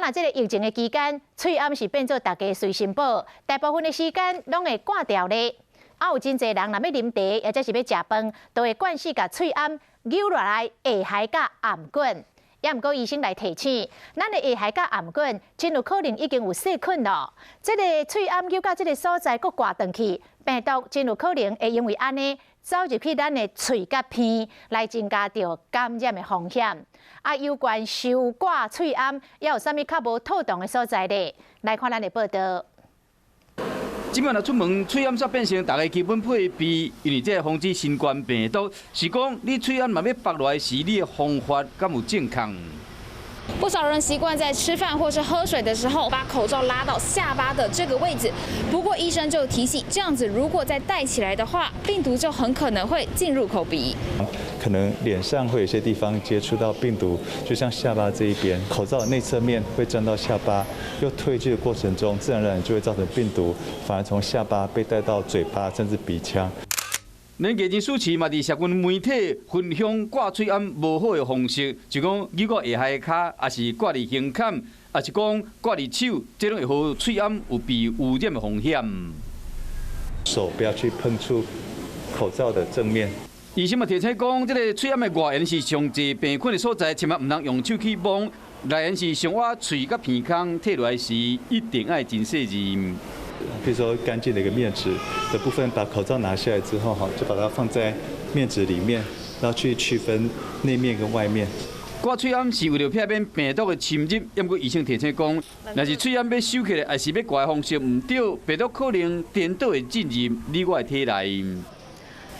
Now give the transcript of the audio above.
若這个疫情的期間，喙罨是變做大家隨身寶，大部分的時間攏會掛牢咧。啊，有真濟人若欲啉茶，或者是欲食飯，都會慣勢共喙罨搝落來下頦佮頷頸。也毋過醫生來提醒，咱的下頦佮頷頸真有可能已經有細菌囉。這個喙罨搝到這个所在，閣掛轉去，病毒真有可能會因為按呢走入去咱的喙佮鼻，來增加著感染的風險。啊，有關收掛喙罨，猶有啥物較無妥當的所在咧？來看咱的報道。這擺若出門，喙罨煞變成逐家基本配備，因為這防止新冠病毒，是講你喙罨若欲縛落來時，你的方法敢有正確？不少人習慣在吃飯或是喝水的時候，把口罩拉到下巴的這個位置。不過醫生就提醒，這樣子如果再戴起來的話，病毒就很可能會進入口鼻。可能臉上會有些地方接觸到病毒，就像下巴這一邊，口罩內側面會沾到下巴，又推這個過程中，自然而然就會造成病毒反而從下巴被帶到嘴巴甚至鼻腔。連藝人舒淇嘛，佇社群媒體分享掛喙罨無好的方式，就講搝到下頦跤，抑是掛佇胸坎，抑是講掛佇手，這攏會予喙罨有被污染的風險。手不要去碰觸口罩的正面。醫生嘛提醒講，這个喙罨的外緣是上濟病菌的所在，千萬毋通用手去摸。內緣是上倚喙佮鼻孔，褪落來時一定愛真細膩。比如說乾淨的一個面紙的部分，把口罩拿下來之後，哈，就把它放在面紙裡面，然後去區分內面跟外面。掛喙罨是為著避免病毒的侵入，毋過醫生提醒講，若是喙罨欲收起來，抑是欲掛的方式毋對，病毒可能顛倒會進入你我的體內。